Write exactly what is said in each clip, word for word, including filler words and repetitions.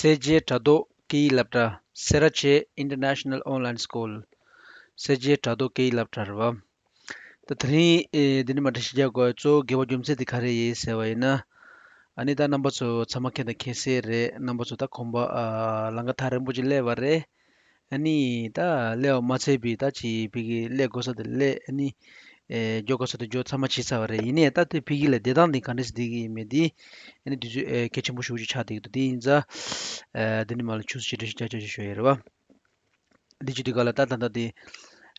གསལ་བྱེད་དྲ་ཐོག་སྐད་ཡིག་སློབ་གྲྭ། སེ་ར་བྱེས་International Online School། གསལ་བྱེད་དྲ་ཐོག་སྐད་ཡིག་སློབ་གྲྭ་རེད་བ། ད་དེ་རིང་ཨེ་འདི་ནས་མར་འགྲེལ་བཤད་རྒྱག་དགོས་གཙོ་བོ་དགེ་བ་རྒྱུ་མཚན་དེ་ག་རེ་ཡིན་ཟེར་བ་ཡིན་ན། ཨ་ནི་ད་རྣམ་པ་ཚོ་ཚང་མ་མཁྱེན་དང་མཁྱེན་གསལ་རེད། རྣམ་པ་ཚོ་ད་གོམ་པ་ཨ་ལམ་ཁ་ཐག་རིང་པོ་ཅིག་སླེབས་པ་རེད། ཨ་ནི་ད་སླེབས་པ་མ་ཚད་པའི་ད་ཅིག་ཕ་གི་སླེབས་དགོས་ས་དེ་སླེབས། ཨ་ནི་ཨེ་འགྱོ་དགོས་ས་དེ་འགྱོ། ཚང་མ་བྱས་ཚར་བ་རེད། ཡིན་ནའི་ད་དེ་ཕ་གི་ལ་བསྡད་སྟངས་དེ་ག་འདྲས་སེ་བསྡད་ཀྱི་ཡིན་མིན་དེ་ཨ་ནི་དུས་ཚོད་ཨེ་གལ་ཆེན་པོ་ཞེ་པོ་ཅིག་ཆགས་བསྡད་ཀྱི་འདུག་དེ་ཡིན་ཙང་ཨེ་འདི་ནས་མར་ལ་ཆུ་ཚོད་ཅིག་འགྲེལ་བཤད་རྒྱག་ཆོག་ཅིག་ཞུ་ཡ་རེད་བ། འདི་བྱེད་དུས་ག་ལ་ད་ད་ལྟ་དེ་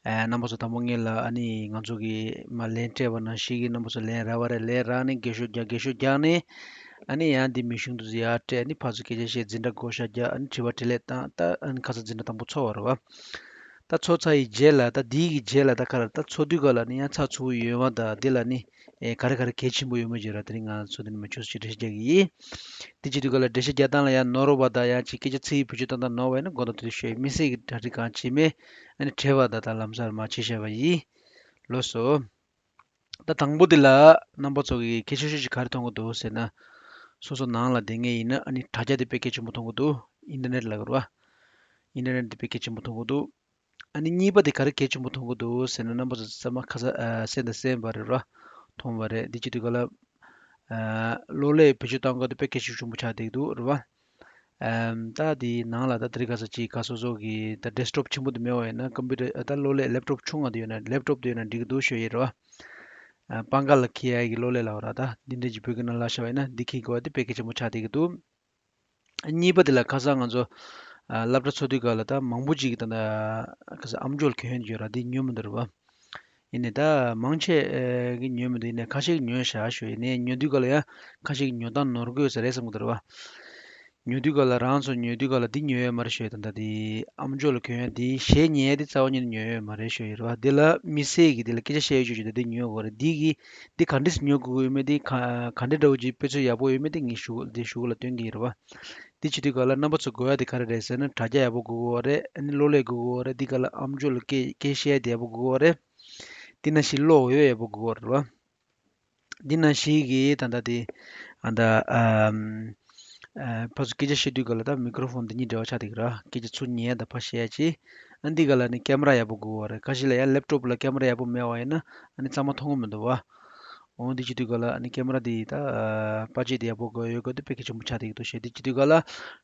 ཨེ་རྣམ་པ་ཚོ་དང་པོ་ངེད་ལ་ཨ་ནི་ང་ཚོ་གི་མར་ལན་སྤྲད་པ་ནང་བཞིན་གྱི་རྣམ་པ་ཚོ་ལན་རག་པ་རེད། ལན་རག་ནས་རྒས་ཤོས་རྒྱག་རྒས་ཤོས་རྒྱག་ནས་ཨ་ནི་ཡང་འདི་མི་གཞུང་དུ་ཡར་སྤྲད། ཨ་ནི་ཕར་ཚུར་སྐད་ཆ་བཤད། འཛིན་གྲྭ་བགོ་བཤའ་རྒྱག་ཨ་ནི་དྲི་བ་དྲིས་ལན་བཏང་། ད་ཨ་ནི་ཁ་སང་འཛིན་གྲྭ་དང་པོ་ཚོགས་པ་རེད་བ། ད་ཚོགས་ཚར་ཡི་རྗེས་ལ་ད་འདི་གི་རྗེས་ལ་ད་ག་རེ་ད་ཚོགས་དུས་ག་ལ་ནི་ཡང་ཚགས་ཚུད་པོ་ཡོད་མ། ད་འདི་ལ་ནི་ཨེ་ག་རེ་ག་རེ་གལ་ཆེན་པོ་ཡོད་མེད་ཅིག་ར་དེ་རིང་ང་ཚོ་འདི་ནས་མར་ཆུ་ཚོད་ཅིག་འགྲེལ་བཤད་རྒྱག་གི་ཡིན། དེ་བྱེད་དུས་ག་ལ་འགྲེལ་བཤད་རྒྱག་སྟངས་ལ་ཡང་ནོར་བ་དང་ཡང་ཅིག་སྐད་ཆ་ཚིག་བེད་སྤྱོད་བཏང་སྟངས་ནོར་བ་ཡིན་ན་དགོངས་དག་ཐུགས་རྗེ་ཆེ། དམིགས་བསལ་གྱི་གྲ་སྒྲིག་གང་བྱས་མེད། ཨ་ནི་བྲེལ་བ་དང་ད་ལམ་སང་མར་བྱས་བཞག་པ་ཡིན། ལགས་སོ། ད་དང་པོ་དེ་ལ་རྣམ་པ་ཚོ་གིས་གལ་ཆེ་ཤོས་ཅིག་ག་རེ་མཐོང་གི་འདུག་ཟེར་ན། སོ་སོ་ནང་ལ་བསྡད་མཁན་ཡིན་ན་ཨ་ནི་དྲ་རྒྱ་དེ་དཔེ་གལ་ཆེན་པོ་མཐོང་གི་འདུག་ཨིན་ཊར་ནེཊ་ལབ་དགོས་རེད་བ། ཨིན་ཊར་ནེཊ་དེ་དཔེ་གལ་ཆེན་པོ་མཐོང་གི་འདུག་ཨ་ནི་གཉིས་པ་དེ་ག་རེ་གལ་ཆེན་པོ་མཐོང་གི་འདུག་ཟེར་ན། རྣམ་པ་ཚོ་ཚང་མ་ཁ་ས་ཨ་གསན་དང་གསན་པ་རེད་ར། མཐོང་བ་རེད། འདི་བྱེད་དུས་ག་ལ་ཨ་གློག་ཀླད་བེད་སྤྱོད་གཏོང་ག་དེ་དཔེ་གལ་ཆེ་ཤོས་ཆེན་པོ་ཆགས་བསྡད་ཀྱི་འདུག་རེད་བ། ཨམ་ད་དེའི་ནང་ལ་ད་དེ་རིང་ཁ་སང་ཅིག་ག་སོ་སོ་གི་ད་ཌེ་སི་ཊོབ་ཆེན་པོ་དེ་མེད་པ་ཡིན་ན། ཀམ་པུ་ཊར་ད་གློག་ཀླད་ལེབ་ཊོབ་ཆུང་བ་དེ་ཡོད་ན། ལེབ་ཊོབ་དེ་ཡོད་ན་འགྲིག་གི་འདུག་ཤོད་ཡིན་རེད་བ། ཨ་པང་ཁ་ལ་འཁྱེར་ཡ་གི་གློག་ཀླད་ལབ་པ་ར། ད་འདི་འདྲ་ཅིག་བོད་སྐད་ནང་ལབ་བཞག་པ་ཡིན་ན་འདི་འཁྱེར་དགོས་པ་དེ་དཔེ་གལ་ཆེན་པོ་ཆགས་བསྡད་ཀྱི་འདུག་གཉིས་པ་དེ་ལ་ཁ་སང་ང་ཚོ་ཨ་སློབ་གྲྭ་ཚོགས་དུས་སྐབས་ལ་ད་མང་པོ་ཅིག་གིས་ད་ལྟ་ཁ་སང་ཨམ་ཅོག་གྱོན་ཡོད་ར། འདི་ཉོས་མི་འདུག་ར་བ། ཡིན་ནའི་ད་མང་ཆེ་ཨེ་གིས་ཉོས་མི་འདུག་ཡིན་ནའི་ཁ་ཤས་ཀྱིས་ཉོས་བཞག་ཞུ། ཡིན་ནའི་ཉོ་དུས་སྐབས་ལ་ཡང་ཁ་ཤས་ཀྱིས་ཉོ་སྟངས་ནོར་གི་ཡོད་ས་རེད་བསམ་གི་འདུག་ར་བ། ཉོ་དུས་སྐབས་ལ་རང་ཚོ་ཉོ་དུས་སྐབས་ལ་འདི་ཉོས་ཡོད་མ་རེད་ཞུ། ད་ལྟ་འདི་ཨམ་ཅོག་ལ་གྱོན་ཡ་འདི་གཞས་ཉན་ཡ་འདི་རྩ་བ་ཉིད་ནས་ཉོས་ཡོད་མ་རེད་ཞུ་ཡོད་ར་བ། འདི་ལ་དམིགས་བསལ་གྱིས་འདི་ལ་སྐད་ཆ་བཤད་ཡ་ཅིག་ཅིག་ད་འདི་ཉོ་དགོས་རེད། འདི་གིས་འདི་ག་འདྲས་སེ་ཉོ་དགོས་ཀྱི་ཡོད་མེད། འདི་ག་ག་འདྲས་འདྲ་བོ་ཅིག་དཔེ་མཚོན་ཡག་པོ་ཡོད་མེད་འདི་ངས་ཞུ་འདི་ཞུ་གི་ལ་སྟོན་གྱི་ཡིན་ར་བ། འདི་བྱེད་དུས་སྐབས་ལ་རྣམ་པ་ཚོ་དགོས་ཡ་འདི་ག་རེ་རེད་ཟེར་ན། དྲ་རྒྱ་ཡག་པོ་དགོས་ཀྱི་ཡོད་རེད། ཨ་ནི་གློག་ཀླད་དགོས་ཀྱི་ཡོད་རེད། འདི་སྒང་ལ་ཨམ་ཅོག་ལ་སྐད་སྐད་བཤད་ཡ་དེ་ཡག་པོ་དགོས་ཀྱི་ཡོད་རེད། འདི་ནང་བཞིན་གློག་འོད་ཡག་པོ་དགོས་ཀྱི་ཡོད་རེད་བ། འདི་ནང་བཞིན་གྱི་ད་ལྟ་དེ་ཨ་ད་ཨམ་ཨ་ཕར་ཚུར་སྐད་ཆ་བཤད་དུས་སྐབས་ལ་ད་མི་ཀྲོ་ཕོན་འདི་གཉིས་འབྲེལ་བ་ཆགས་བསྡད་ཀྱི་ར། སྐད་ཆ་ཚུར་ཉན་ཡ་དང་ཕར་བཤད་ཡ་ཅིག་ཨ་འདི་སྒང་ལ་ནི་ཀེམ་ར་ཡག་པོ་དགོས་ཀྱི་ཡོད་རེད། ཁ་ཤས་ལ་ཡང་ལེབ་ཊོབ་ལ་ཀེམ་ར་ཡག་པོ་མེད་པ་ཡིན་ན་ཨ་ནི་གཙང་མ་མཐོང་གི་མི་འདུག་བ། འོ་འདི་བྱེད་དུས་སྐབས་ལ་ཨ་ནི་ཀེམ་ར་འདི་ད་ཨ་པར་ཆས་འདི་ཡག་པོ་དགོས་ཡོད་དགོས་འདི་དཔེ་གལ་ཆེན་པོ་ཆགས་བསྡད་ཀྱི་འདུག་ཞེས། འདི་བྱེད་དུས་སྐབས་ལ་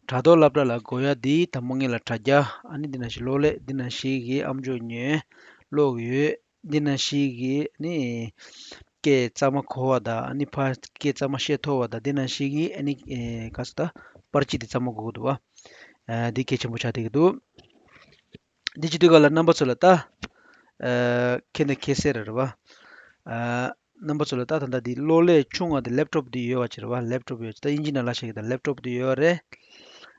དྲ་ཐོག་སློབ་གྲྭ་ལ་དགོས་ཡ་འདི་དང་པོ་ངེད་ལ་དྲ་རྒྱ། ཨ་ནི་འདི་ནང་བཞིན་གློག་ཀླད། འདི་ནང་བཞིན་གྱི་ཨམ་ཅོག་ཉན། གློག་འོད། འདི་ནང་བཞིན་གྱི་ཨ་ནི་སྐད་གཙང་མ་གོ་བ་དང་། ཨ་ནི་ཕར་སྐད་གཙང་མ་བཤད་ཐུབ་པ་དང་། འདི་ནང་བཞིན་གྱི་ཨ་ནི་ཨེ་ག་ས་ད་པར་ཆས་འདི་གཙང་མ་དགོས་ཀྱི་འདུག་བ། ཨ་འདི་གལ་ཆེན་པོ་ཆགས་བསྡད་ཀྱི་འདུག་འདི་བྱེད་དུས་སྐབས་ལ་རྣམ་པ་ཚོ་ལ་ད་ཨ་མཁྱེན་དང་མཁྱེན་གསལ་རེད་རེད་བ། ཨ་རྣམ་པ་ཚོ་ལ་ད་ད་ལྟ་འདི་གློག་ཀླད་ཆུང་བ་འདི་ལེབ་ཊོབ་འདི་ཡོད་པ་ཅིག་རེད་བ། ལེབ་ཊོབ་ཡོད་ཅིག་ད་དབྱིན་ཇི་ནང་ལབ་བཞག་གི་ད་ལེབ་ཊོབ་འདི་ཡོད་རེད།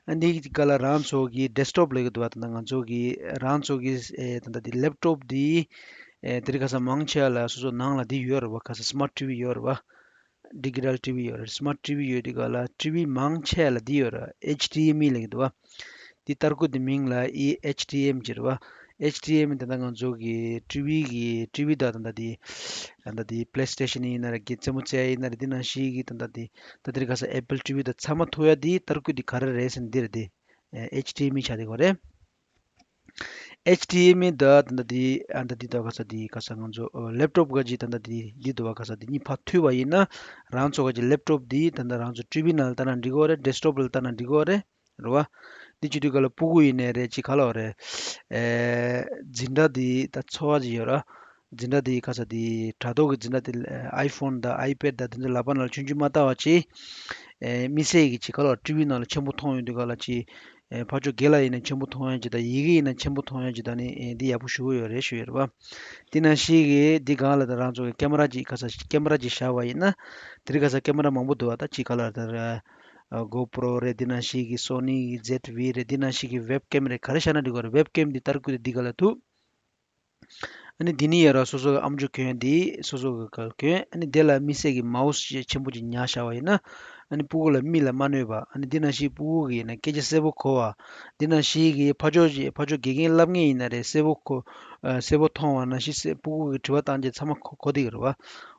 ཨ་འདི་གི་སྒང་ལ་རང་ཚོ་གི་ཌེ་སི་ཊོབ་ལབ་ཀྱི་འདུག་བ། ད་ལྟ་ང་ཚོ་གི་རང་ཚོ་གི་ཨེ་ད་ལྟ་འདི་ལེབ་ཊོབ་འདི་ཨེ་དེ་རིང་ཁ་སང་མང་ཆེ་བ་ལ་སོ་སོ་ནང་ལ་འདི་ཡོད་རེད་བ། ཁ་སང་སི་མཱརཊ་ཊི་ཝི་ཡོད་རེད་བ། ཌི་ཇི་ཊལ་ཊི་ཝི་ཡོད་རེད། སི་མཱརཊ་ཊི་ཝི་ཡོད་དུས་སྒང་ལ་ཊི་ཝི་མང་ཆེ་བ་ལ་འདི་ཡོད་རེད། ཨེཆ་ཌི་ཨེམ་ཨི་ལབ་ཀྱི་འདུག་བ། འདི་ཏར་ཀུ་འདི་མིང་ལ་ཨེཆ་ཌི་ཨེམ་ཨི་ཅིག་རེད་བ། ཨེཆ་ཌི་ཨེམ་ཨི་ད་ལྟ་ང་ཚོ་གི་ཊི་ཝི་གི་ཊི་ཝི་དང་ད་ལྟ་འདི་ད་ལྟ་འདི་པི་ལེ་སི་ཊེ་ཤན་ཡིན་ན་རེད། གི་རྩེད་མོ་རྩེ་ཡ་ཡིན་ན་རེད། འདི་ནང་བཞིན་གྱི་ད་ལྟ་འདི་ད་ལྟ་རེད་ཁ་སང་ཨེ་པལ་ཊི་ཝི་དང་ཚང་མ་ཐུག་ཡ་འདི་ཏར་ཀུ་འདི་ག་རེ་རེད་ཟེར་ན་འདི་རེད། འདི་ཨེཆ་ཌི་ཨེམ་ཨི་ཆགས་བསྡད་ཀྱི་ཡོད་རེད། ཨེཆ་ཌི་ཨེམ་ཨི་དང་ད་ལྟ་འདི་ཨ་ད་འདི་ད་ག་ས་འདི་ག་ས་ང་ཚོ་ལེབ་ཊོབ་ག་ཅིག་ད་ལྟ་འདི་འདི་འདུག་བ། ག་ས་འདི་གཉིས་ཕར་མཐུད་པ་ཡིན་ན་རང་ཚོ་ག་ཅིག་ལེབ་ཊོབ་འདི་ད་ལྟ་རང་ཚོ་ཊི་ཝི་ནང་ལ་ལྟ་ན་འགྲིག་གི་ཡོད་རེད། ཌེ་སི་ཊོབ་ལ་ལྟ་ན་འགྲིག་གི་ཡོད་རེད། རེད་བ། འདི་བྱེད་དུས་སྒང་ལ་སྤུ་གུ་ཡིན་ནའི་རེད། ཅིག་ག་ལབ་དགོས་རེད། ཨེ་འཛིན་གྲྭ་འདི་ད་ཚོར་བ་ཅིག་ཡོད་ར། འཛིན་གྲྭ་འདི་ག་ས་འདི་དྲ་ཐོག་གི་འཛིན་གྲྭ་འདི་ཨའི་ཕོན་དང་ཨའི་པེཌ་དང་འདི་ཚོ་ལག་པ་ནང་ལ་ཆུང་ཆུང་མ་བལྟ་བ་ཅིག་ཨེ་དམིགས་བསལ་གྱི་ཅིག་ག་ལབ་དགོས་རེད། ཊི་ཝི་ནང་ལ་ཆེན་པོ་མཐོང་ཡོང་དུས་སྒང་ལ་ཅིག་ཨེ་ཕར་ཕྱོགས་སྒེར་ལ་ཡིན་ན་ཆེན་པོ་མཐོང་ཡ་ཅིག་དང་། ཡི་གེ་ཡིན་ན་ཆེན་པོ་མཐོང་ཡ་ཅིག་དང་ནི་ཨེ་འདི་ཡག་པོ་ཞེ་པོ་ཡོད་རེད་ཞུ་ཡ་རེད་བ། འདི་ནང་བཞིན་གྱི་འདི་སྒང་ལ་ད་རང་ཚོ་གི་ཀེམ་ར་ཅིག་ག་ས་ཀེམ་ར་ཅིག་བཞག་པ་ཡིན་ན། དེ་རིང་ག་ས་ཀེམ་ར་མང་པོ་འདུག་བ། ད་ཅིག་ག་ལབ་དགོས་རེད། ཨ་གོ་པྲོ་རེད། འདི་ནང་བཞིན་གྱི་སོ་ནི་གི་ཛེཌ་ཝི་རེད། འདི་ནང་བཞིན་གྱི་ཝེབ་ཀེམ་རེད། ག་རེ་བཞག་ན་འགྲིག་གི་རེད། ཝེབ་ཀེམ་འདི་ཏར་ཀུ་འདི་འདི་སྒང་ལ་ཐུག་ཨ་ནི་འདི་ནི་ཡ་ར་སོ་སོ་གི་ཨམ་ཅོག་གྱོན་འདི་སོ་སོ་གི་ག་གྱོན། ཨ་ནི་དེ་ལ་དམིགས་བསལ་གྱི་མའོ་སི་ཅིག་ཆེན་པོ་ཅིག་ཉར་བཞག་པ་ཡིན་ན། ཨ་ནི་སྤུ་གུ་ལ་མིག་ལ་མ་གནོད་པ། ཨ་ནི་འདི་ནང་བཞིན་སྤུ་གུ་གི་ཡིན་ན་སྐད་ཆ་གསལ་པོ་གོ་བ། འདི་ནང་བཞིན་གྱི་ཕར་ཕྱོགས་ཀྱི་ཕར་ཕྱོགས་དགེ་རྒན་བསླབ་མཁན་ཡིན་ན་རེད། གསལ་པོ་གོ་ཨ་གསལ་པོ་མཐོང་བ་ནང་བཞིན་གསལ་སྤུ་གུ་གི་དྲི་བ་བཏང་རྗེས་ཚང་མ་གོ་གོ་བསྡད་ཀྱི་རེད་བ།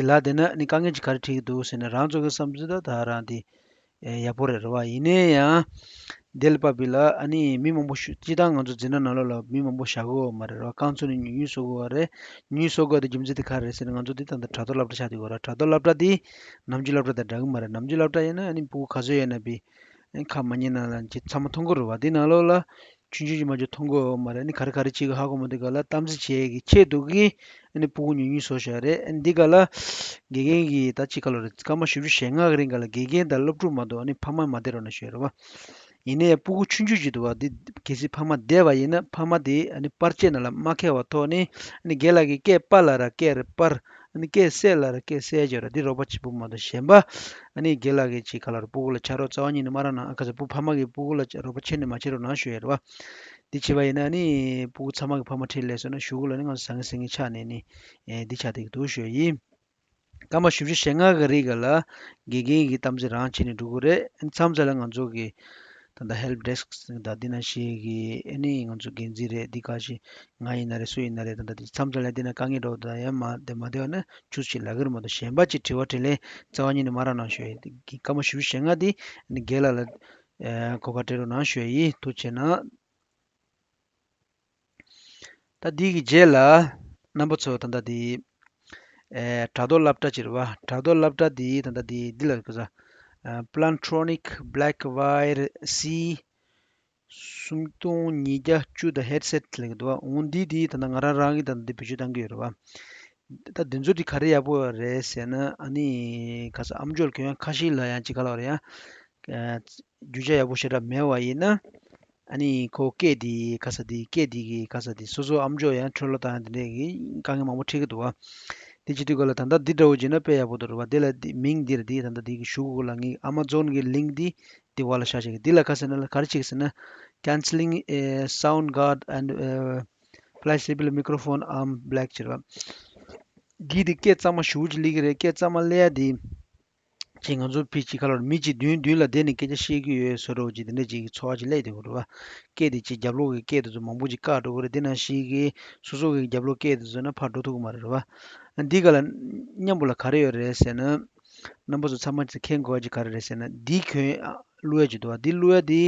དེ་ལ་དེ་ན་ཨ་ནི་དཀའ་ངལ་ཅིག་ག་རེ་འཕྲད་ཀྱི་འདུག་ཟེར་ན། རང་ཚོ་གི་བསམ་ཚུལ་ད་ད་རང་དེ་ཨེ་ཡག་པོ་རེད། རེད་བ། ཡིན་ནའི་ཡང་དེ་ལ་བབས་པ་ལ་ཨ་ནི་མི་མང་པོ་ཞུ་སྤྱིར་བཏང་ང་ཚོ་འཛིན་གྲྭ་ནང་ལོགས་ལ་མི་མང་པོ་བཞག་གི་ཡོད་མ་རེད། རེད་བ། རྐང་ཚུགས་ནས་ཉུང་ཉུང་བཟོ་དགོས་པ་རེད། ཉུང་ཉུང་བཟོ་དགོས་པ་དེ་རྒྱུ་མཚན་དེ་ག་རེ་རེད་ཟེར་ན། ང་ཚོ་འདི་ད་ལྟ་དྲ་ཐོག་སློབ་གྲྭ་ཆགས་བསྡད་ཡོད་རེད། དྲ་ཐོག་སློབ་གྲྭ་འདི་ནམ་རྒྱུན་སློབ་གྲྭ་དང་འདྲ་གི་མ་རེད། ནམ་རྒྱུན་སློབ་གྲྭ་ཡིན་ན་ཨ་ནི་ཕྲུ་གུ་ག་ཚོད་ཡོད་ན་བི་ཨ་ནི་ཁ་མ་ཉན་ན་ལ་ཅིག་ཚང་མ་མཐོང་གི་རེད་བ། འདི་ནང་ལོགས་ལ་ཆུང་ཆུང་ཅིག་མ་གཏོགས་མཐོང་གི་ཡོད་མ་རེད། ཨ་ནི་ག་རེ་ག་རེ་བྱེད་ཀྱི་ཧ་གོ་མ། འདི་ག་ལ་གཏམ་རྩིས་བྱེད་ཀྱི་ཆེད་དུ་གི་ཨ་ནི་ཕྲུ་གུ་ཉུང་ཉུང་བཟོ་བཞག་རེད། ཨ་ནི་འདི་ག་ལ་དགེ་རྒན་གྱིས་ད་ཅིག་ག་ལོ་རེད། སྐར་མ་བཞི་བཅུ་ཞེ་ལྔ་གི་རིང་ག་ལ་དགེ་རྒན་དང་སློབ་ཕྲུག་མ་གཏོགས་ཨ་ནི་ཕ་མ་མ་བསྡད་རོགས་གནང་ཞུ་ཡ་རེད་བ། ཡིན་ནའི་ཕྲུ་གུ་ཆུང་ཆུང་ཅིག་འདུག་བ། འདི་གལ་སྲིད་ཕ་མ་བསྡད་པ་ཡིན་ན་ཕ་མ་དེ་ཨ་ནི་པར་ཆས་ནང་ལ་མ་འཁེལ་བ་ཐོག་ནས་ཨ་ནི་རྒན་ལགས་ཀྱིས་སྐད་པ་ལ་ར་སྐད་རེད་པར། ཨ་ནི་སྐད་གསལ་ལ་ར་སྐད་གསལ་བྱས་ར། འདི་རོགས་པ་བྱེད་ཕོད་མ་གཏོགས་གཞན་པ་ཨ་ནི་རྒན་ལགས་ཀྱིས་ཅིག་ག་ལ་ར་ཕྲུ་གུ་ལ་ཕྱག་རོགས་རྩ་བ་ཉིད་ནས་མ་རག་ན། ཨ་ཁ་ས་ཕྲུ་གུ་ཕ་མ་གིས་ཕྲུ་གུ་ལ་རོགས་པ་བྱས་ནས་མ་བྱེད་རོགས་གནང་ཞུ་ཡ་རེད་བ། འདི་བྱས་པ་ཡིན་ན་ཨ་ནི་ཕྲུ་གུ་ཚང་མ་གི་ཕ་མ་ཁྲིད་སླེབས་སོང་ན་གཞུག་གུ་ལ་ནི་ང་ཚོ་ཟང་ངེ་ཟིང་ངེ་ཆགས་ནས་ནི་ཨེ་འདི་ཆགས་བསྡད་ཀྱི་འདུག་ཞུ་ཡ་ཡིན། སྐར་མ་བཞི་བཅུ་ཞེ་ལྔ་གི་རིང་ག་ལ་དགེ་རྒན་གྱིས་གཏམ་རྩིས་རང་བྱས་ནས་འགྲོ་གི་རེད། མཚམས་མཚམས་ལ་ང་ཚོ་གི་ད་ལྟ་ཧེལ་པ་ཌེ་སི་ཀི་དང་འདི་ནང་བཞིན་གྱི་ཨ་ནི་ང་ཚོ་འགན་འཛིན་རེད། འདི་ག་ཞིག་ང་ཡིན་ན་རེད། སུ་ཡིན་ན་རེད། ད་ལྟ་འདི་མཚམས་མཚམས་ལ་འདི་ན་དཀའ་ངལ་འགྲོ་ད་ཡང་མ་བདེ་མ་བདེ་བ་ན་ཆུ་ཞིག་ལབ་ཀྱི་རེད་མ་གཏོགས་གཞན་པ་ཅིག་དྲི་བ་དྲིས་ལན་རྩ་བ་ཉིད་ནས་མ་རག་གནང་ཞུ་ཡ་ཡིན། སྐར་མ་བཞི་བཅུ་ཞེ་ལྔ་འདི་ཨ་ནི་རྒན་ལགས་ལ་ཨེ་གོ་སྐབས་སྤྲད་རོགས་གནང་ཞུ་ཡ་ཡིན། ཐུགས་རྗེ་གནང་། ད་འདི་གི་རྗེས་ལ་རྣམ་པ་ཚོ་ད་ལྟ་འདི་ཨེ་དྲ་ཐོག་སློབ་གྲྭ་ཅིག་རེད་བ། དྲ་ཐོག་སློབ་གྲྭ་འདི་ད་ལྟ་འདི་འདི་ལ་ག་ས་ཨ་Plantronic Black Wire C་སུམ་སྟོང་ཉིས་བརྒྱ་བཅུ་དང་ཧེ་ཌི་སེ་ཊི་ལབ་ཀྱི་འདུག་བ། འོ་འདི་འདི་ད་ལྟ་ང་རང་རང་གིས་ད་ལྟ་འདི་བེད་སྤྱོད་གཏང་གི་ཡོད་རེད་བ། ད་འདི་ཚོ་འདི་ག་རེ་ཡག་པོ་རེད་ཟེར་ན། ཨ་ནི་ག་ས་ཨམ་ཅོག་གི་ཡང་ཁ་ཤས་ལ་ཡང་ཅིག་ག་ལ་བ་རེད་ཡ། ཨ་རྒྱུ་ཆ་ཡག་པོ་ཞེ་དྲག་མེད་པ་ཡིན་ན། ཨ་ནི་ཁོ་སྐད་འདི་ག་ས་འདི་སྐད་འདི་གི་ག་ས་འདི་སོ་སོ་ཨམ་ཅོག་ཡང་འཕྲོ་བརླག་བཏང་ཡ་འདི་འདྲའི་གི་དཀའ་ངལ་མང་པོ་འཕྲད་ཀྱི་འདུག་བ། དེ་བྱེད་དུས་ག་ལ་ད་ལྟ་འདི་འདྲ་བོ་བྱས་ན་དཔེ་ཡག་པོ་འདུག་རེད་བ། དེ་ལ་འདི་མིང་འདི་རེད། འདི་ད་ལྟ་འདི་གི་གཞུག་གུ་ལ་ངའི་ཨ་མ་ཛོན་གི་ལིང་ཀི་འདི་འདི་བ་ལ་བཞག་བཞག་གི། འདི་ལ་ག་ཟེར་ན་ལ་ག་རེ་བྱེད་ཀྱི་ཟེར་ན། Cancelling a sound guard and uh, flexible microphone arm black ཅེས་རེད་བ། འདི་འདི་སྐད་གཙང་མ་ཞེ་པོ་ཅིག་སླེབས་ཀྱི་རེད། སྐད་གཙང་མ་སླེབས་ཡ་འདི། ཅིག་ང་ཚོ་ཕི་ཅིག་ག་ལ་མི་གཅིག་མདུན་མདུན་ལ་བསྡད་ནས་སྐད་ཆ་བཤད་ཀྱི་ཡོད་བཟོ་འདྲ་བོ་ཅིག་དེ་འདྲ་ཅིག་གི་ཚོར་བ་ཅིག་སླེབས་བསྡད་ཡོད་རེད་བ། སྐད་དེ་ཅིག་རྒྱབ་ལོགས་ཀྱི་སྐད་དེ་ཚོ་མང་པོ་ཅིག་བཀག་འགྲོ་གི་རེད། དེ་ནང་བཞིན་གྱི་སོ་སོ་གི་རྒྱབ་ལོགས་སྐད་དེ་ཚོ་ན་ཕར་འགྲོ་ཐུབ་ཀྱི་མ་རེད་བ། འདི་ག་ལ་མཉམ་པོ་ལ་ག་རེ་ཡོད་རེད་ཟེར་ན། རྣམ་པ་ཚོ་ཚང་མ་ཅིག་མཁྱེན་དགོས་པ་ཅིག་ག་རེ་རེད་ཟེར་ན། འདི་ཁྱོན་ཨ་བླུག་ཡ་ཅིག་འདུག་བ། འདི་བླུག་ཡ་འདི་